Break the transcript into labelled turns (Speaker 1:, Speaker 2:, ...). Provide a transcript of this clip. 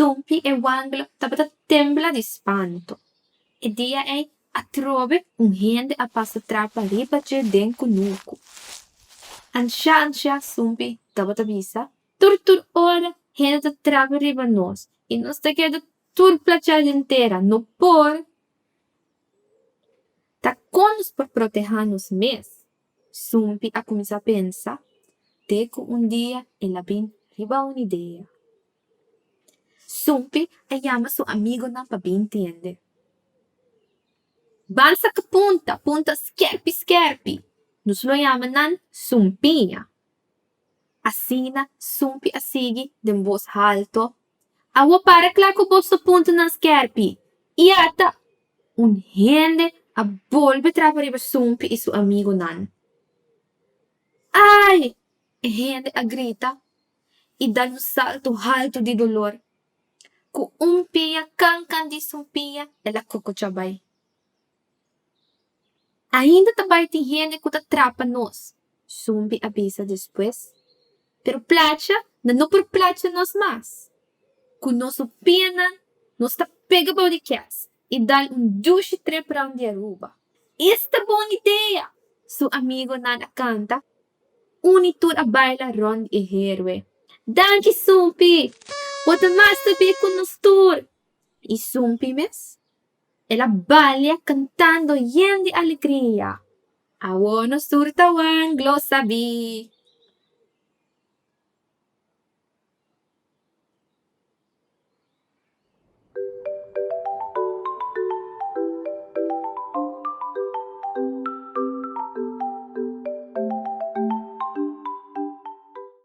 Speaker 1: Sumpi e wanglo tabata tembla di spanto. E dia ei atrobe un hende a pasa trapa riba dje den kunuku. Ansha ansha Sumpi tabata bisa, tur tur ora hende ta trapa riba nos i nos ta keda tur plachá den tera, no por! Ta kon nos por protehá nos mes? Sumpi a kuminsá pensa, te ku un dia el a bin riba un idea. Sumpi a yama su amigonan pa bin tende. Ban saka punta, punta skerpi skerpi! Nos lo yama nan sumpiña. Asina Sumpi a sigui den bos halto, Awor para kla ku boso puntanan skerpi! I ata! Un hende a bolbe trapa riba Sumpi i su amigonan. Ai! E hende a grita i dal un salto haltu di dolor. Ku un pia kankan di sumpiña el a kokochá bai. Ainda ta bai tin hende ku ta trapa nos, Sumpi a bisa despues. Pero placha nan no por placha nos mas. Ku nos supianan nos ta pega bou di kès i dal un dushi trip rònt di Aruba. Esta bon idea! Su amigonan a kanta. Un i tur a baila rònt di e herwe. Danki Sumpi! Bo ta mas sabí ku nos tur! I Sumpi mes? El a balia kantando yen di alegria. Awor nos tur ta wanglo sabí.